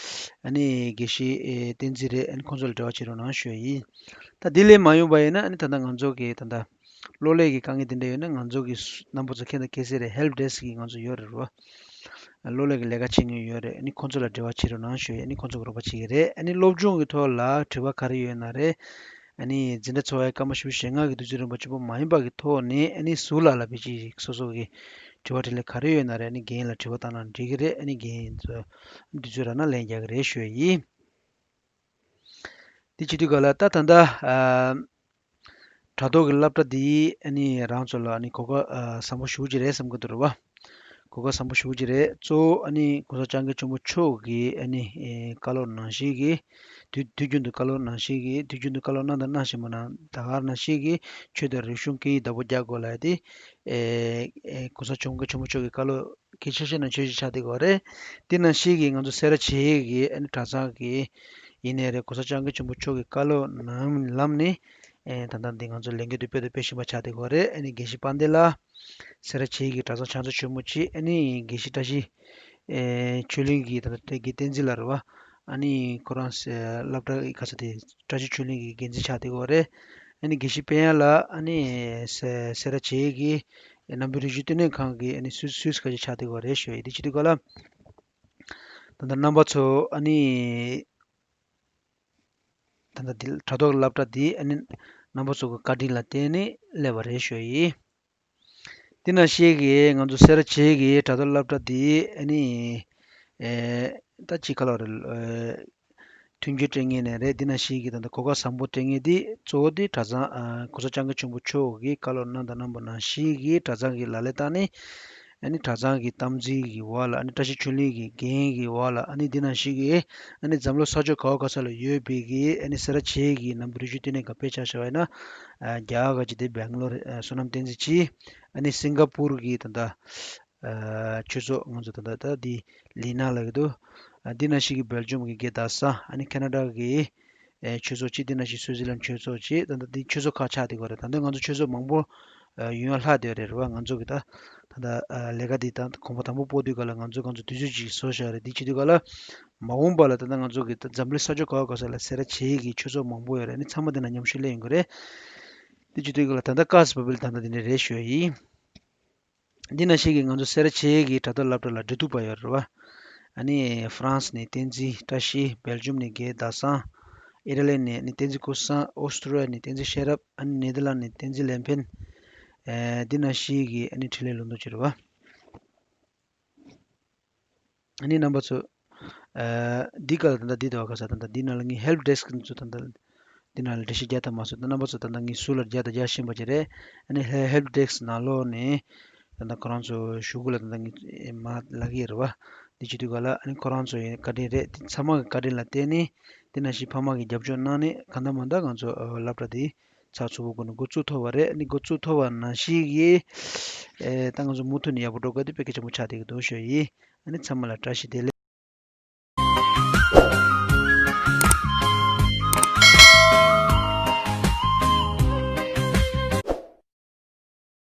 ཨ་ནི་དགེ་བཤེས་ཨེ་བསྟན་འཛིན་རེད། ཨ་ནི་ཁོང་ཚོ་ལ་འབྲེལ་བ་བྱེད་རོགས་གནང་ཞུ་ཡ་ཡིན། ད་འདི་ལས་མ་ཡོང་པ་ཡིན་ན་ཨ་ནི་ད་ལྟ་ང་ཚོ་གི་ད་ལྟ་གློག་ཀླད་ཀྱི་དཀའ་ངལ་འདི་འདྲ་ཡོད་ན་ང་ཚོ་གི་སུ་རྣམ་པ་ཚོ་མཁྱེན་ད་མཁྱེན་གསལ་རེད། ཧེལ་པ་ཌེ་སི་ཀི་གི་ང་ཚོ་ཡོད་རེད་རོ། གློག་ཀླད་ཀྱི་ལས་ཀ་བྱེད་མཁན་ཡོད་རེད། ཨ་ནི་ཁོང་ཚོ་ལ་འབྲེལ་བ་བྱེད་རོགས་གནང་ཞུ་ཡ། ཨ་ནི་ཁོང་ཚོ་གི་རོགས་པ་བྱེད་ཀྱི་རེད། ཨ་ནི་སློབ་སྦྱོང་གི་ཐོག་ལ་དྲི་བ་ག་རེ་ཡོད་ན་རེད། ཨ་ནི་འཛིན་གྲྭ་འཚོགས་ཡ་སྐར་མ་བཞི་བཅུ་ཞེ་ལྔ་གི་དུས་ཚོད་རིམ་པ་གཅིག་པོ་མ་ཡིན་པ་གི་ཐོག་ནས་ཨ་ནི་ཟུར་ལ་ལ་བེད་སྤྱད་སོ་སོ་གི་དྲི་བ་དྲིས་ལན་ག་རེ་ཡོད་ན་རེད། ཨ་ནི་རྒན་ལ་དྲི་བ་བཏང་ན་འགྲིག་གི་རེད། ཨ་ནི་རྒན་ཚོ་དུས་ཚོད་རག་ན་ལན་རྒྱག་གི་རེད་ཞུ་ཡ་ཡིན། དེ་བྱེད་དུས་ག་ལ་ད་ད་ལྟ་ཨ་དྲ་ཐོག་གི་སློབ་གྲྭ་འདི་ཨ་ནི་རང་ཚོ་ལ་ཨ་ནི་གོ་སྐབས་ཨ་བཟང་པོ་ཞེ་པོ་ཅིག་རེད་བསམ་གྱི་འདུག་རེད་བ། གོ་སྐབས་བཟང་པོ་ཞེ་པོ་ཅིག་རེད། གཙོ་བོ་ཨ་ནི་༸གོང་ས་༸སྐྱབས་མགོན་ཆེན་པོ་མཆོག་གིས་ཨ་ནི་ཨེ་བཀའ་སློབ་ནང་བཞིན་གྱི་དུས་དུས་རྒྱུན་དུ་བཀའ་སློབ་ནང་བཞིན་གྱི་དུས་རྒྱུན་དུ་བཀའ་སློབ་གནང་དང་གནང་བཞིན་པ་ནང་ད་ག་ནང་བཞིན་གྱི་ཆོས་དང་རིག་གཞུང་སྐད་ཡིག་བདག་པོ་རྒྱག་དགོས་ལབ་ཡ་དེ་ཨེ་ཨེ་༸གོང་ས་༸སྐྱབས་མགོན་ཆེན་པོ་མཆོག་གི་བཀའ་སློབ་གལ་ཆེ་ཤོས་ནང་ཆེ་ཤོས་ཆགས་བསྡད་ཡོད་རེད། དེ་ནང་བཞིན་གྱི་ང་ཚོ་སེ་ར་བྱེས་ཀྱི་ཨ་ནི་གྲྭ་ཚང་གི་ཡིན་ནའི་རེད། ༸གོང་ས་༸སྐྱབས་མགོན་ཆེན་པོ་མཆོག་གི་བཀའ་སློབ་ནང་ལམ་ནས་ཨེ་ད་ལྟ་འདི་ང་ཚོ་ལས་འགུལ་འདི་སྤེལ་དང་སྤེལ་བཞིན་པ་ཆགས་བསྡད་ཡོད་རེད། ཨ་ནི་དགེ་བཤེས་དཔལ་ལྡན་ལགས་སེ་ར་བྱེས་ཀྱི་གྲྭ་ཚང་ཕྱག་མཛོད་ཆེན་མོ་གཅིག་ཨ་ནི་དགེ་བཤེས་བཀྲ་ཤིས་ཨེ་ཆོས་གླིང་གི་ད་ལྟ་དེ་གི་བསྟན་འཛིན་ལགས་རེད་བ། ཨ་ནི་ཁོ་རང་སློབ་གྲྭ་གི་ག་ས་དེ་བཀྲ་ཤིས་ཆོས་གླིང་གི་འགན་འཛིན་ཆགས་བསྡད་ཡོད་རེད། ཨ་ནི་དགེ་བཤེས་དཔལ་དབྱངས་ལགས་ཨ་ནི་སེ་སེ་ར་བྱེས་ཀྱི་ནམ་བུ་རིག་གཞུང་ལྟེ་གནས་ཁང་གི་ཨ་ནི་སུད་སུད་སི་ཁ་ཆེ་ཆགས་བསྡད་ཡོད་རེད་ཞུ་ཡ་ཡིན། དེ་བྱེད་དུས་ག་ལ་ད་ལྟ་རྣམ་པ་ཚོ་ཨ་ནི་ད་ལྟ་འདི་དྲ་ཐོག་སློབ་གྲྭ་འདི་ཨ་ནི་རྣམ་པ་ཚོ་གི་བཀའ་དྲིན་ལ་བརྟེན་ནས་སླེབས་པ་རེད་ཞུ་ཡ་ཡིན། དེ་ནང་བཞིན་གྱི་ང་ཚོ་སེ་ར་བྱེས་ཀྱི་དྲ་ཐོག་སློབ་གྲྭ་འདི་ཨ་ནི་ཨེ་ད་ཅི་ག་ལ་རེད། ཨེ་མཐུན་འགྱུར་སྤྲད་མཁན་ནས་རེད། དེ་ནང་བཞིན་གྱི་ད་ལྟ་གོ་སྐབས་བཟང་པོ་སྤྲད་མཁན་འདི་གཙོ་བོ་འདི་གྲྭ་ཚང་ཨ་༸གོང་ས་༸སྐྱབས་མགོན་ཆེན་པོ་མཆོག་གིས་བཀའ་སློབ་གནང་དང་གནང་པ་ནང་བཞིན་གྱི་གྲྭ་ཚང་གི་ལག་ལེན་བསྟར་ནས་ཨ་ནི་གྲྭ་ཚང་གི་དམ་འཛིན་གྱི་འོག་ལ་ཨ་ནི་བཀྲ་ཤིས་ཆོས་གླིང་གི་འགན་གྱི་འོག་ལ་ཨ་ནི་འདི་ནང་བཞིན་གྱི་ཨ་ནི་འཛམ་གླིང་ས་ཕྱོགས་ག་བ་ག་ས་ལ་ཡོད་པའི་གི་ཨ་ནི་སེ་ར་བྱེས་ཀྱི་ནམ་བུ་རིག་གཞུང་ལྟེ་གནས་ཁང་དཔེ་ཆ་བཞག་པ་ཡིན་ན་ཨ་རྒྱ་གར་གྱི་དེ་སྦེང་ལོར་ཨ་བསོད་ནམས་བསྟན་འཛིན་གྱིས་ཨ་ནི་སིང་ག་པུར་གྱི་ད་ལྟ་ཨ་ཆོས་ཚོགས་ང་ཚོ་ད་ལྟ་ད་འདི་ལི་ན་ལ་གི་འདུག་ཨ་འདི་ནང་བཞིན་གྱི་སྦེལ་ཇམ་གྱི་རྒྱལ་དར་ས་ཨ་ནི་ཁེ་ན་ཌ་གི་ཨེ་ཆོས་ཚོགས་གཅིག་དེ་ནང་བཞིན་སུའུ་ཙི་ལན་ཆོས་ཚོགས་གཅིག་ད་ལྟ་འདི་ཆོས་ཚོགས་ཁག་ཆགས་བསྡད་ཡོད་རེད། ད་ལྟ་ང་ཚོ་ཆོས་ཚོགས་མང་པོ་ཨ་ཡོང་ཡ་ལྷག་བསྡད་ཡོད་རེད་རེད་བ། ང་ཚོ་གི་ད་ད་ལྟ་ཨ་ལས་ཀ་འདི་ད་གོམ་པ་དང་པོ་སྤོ་དུས་ག་ལ་ང་ཚོ་ང་ཚོ་དུས་ཚོད་ཅིག་བཟོ་བཞག་རེད། འདི་བྱེད་དུས་ག་ལ་མ་འོངས་པ་ལ་ད་ལྟ་ང་ཚོ་གི་ད་འཛམ་གླིང་ས་ཕྱོགས་ག་བ་ག་ས་ལ་སེ་ར་བྱེས་ཀྱི་ཆོས་ཚོགས་མང་པོ་ཡོད་རེད། ཨ་ནི་ཚང་མ་འདི་ན་མཉམ་ཞུགས་སླེབས་ཡོང་གི་རེད། འདི་བྱེད་དུས་ག་ལ་ད་ལྟ་བཀའ་སྤོབས་པའི་ད་ལྟ་འདི་འདྲ་རེད་ཞུ་ཡ་ཡིན། འདི་ནང་བཞིན་གྱི་ང་ཚོ་སེ་ར་བྱེས་ཀྱི་དྲ་ཐོག་སློབ་གྲྭ་ལ་འབྲེལ་གཏུག་པ་ཡོད་རེད་བ། ཨ་ནི་ཧྥ་རན་སི་ནས་བསྟན་འཛིན་བཀྲ་ཤིས། སྦེལ་ཇམ་ནས་རྒན་ཟླ་བཟང་། ཨི་ཊ་ལི་ནས་ཨ་ནི་བསྟན་འཛིན་ཀུན་བཟང་། ཨོ་སི་ཊྲེ་ལི་ཡ་ནས་བསྟན་འཛིན་ཤེས་རབ། ཨ་ནི་ནེ་དར་ལན་ནས་བསྟན་འཛིན་ལེ་ཕེན། ཨེ་འདི་ནང་བཞིན་གྱི་ཨ་ནི་འཕྲིན་ལས་ལུང་རྟོགས་ཅིག་རེད་བ། ཨ་ནི་རྣམ་པ་ཚོ། ཨ་འདི་ག་ལ་ད་ལྟ་འདི་དེ་བ་ག་ས་ད་ལྟ་འདི་ནང་ལ་ངའི་ཧེལ་པ་ཌེ་སི་ཀི་ཚོ་ད་ལྟ་འདི་ནང་ལ་འགྲེལ་བཤད་རྒྱག་ཐབས་མ་སོང་། ད་རྣམ་པ་ཚོ་ད་ལྟ་ངའི་ཟུར་ལ་རྒྱག་དང་རྒྱག་བཞིན་པ་ཅིག་རེད། ཨ་ནི་ཧེ་ཧེལ་པ་ཌེ་སི་ཀི་ནང་ལོགས་ནས་ད་ལྟ་ཁོ་རང་ཚོ་ཞུ་སྒོ་ལ་ད་ལྟ་ངའི་མ་ལག་གི་རེད་བ། འདི་བྱེད་དུས་ག་ལ་ཨ་ནི་ཁོ་རང་ཚོ་ཡི་བཀའ་དྲིན་རེད། འདི་ཚང་མ་གི་བཀའ་དྲིན་ལ་བརྟེན་ནས་འདི་ནང་བཞིན་ཕ་མ་གི་རྒྱབ་སྐྱོར་གནང་ནས་གང་ལྟར་མ་ལྟར་ང་ཚོ་ཨ་སློབ་གྲྭ་འདི་ཚགས་ཚུད་པོ་སྒོ་ནས་འགོ་བཙུགས་ཐུབ་པ་རེད། ཨ་ནི་འགོ་བཙུགས་ཐུབ་པ་ནང་བཞིན་གྱི་ཨེ་ད་ང་ཚོ་མུ་མཐུད་ནས་ཡག་པོ་འགྲོ་དགོས་དེ་དཔེ་གལ་ཆེན་པོ་ཆགས་བསྡད་ཀྱི་འདུག་ཞུ་ཡ་ཡིན། ཨ་ནི་ཚང་མ་ལ་བཀྲ་ཤིས་བདེ་ལེགས།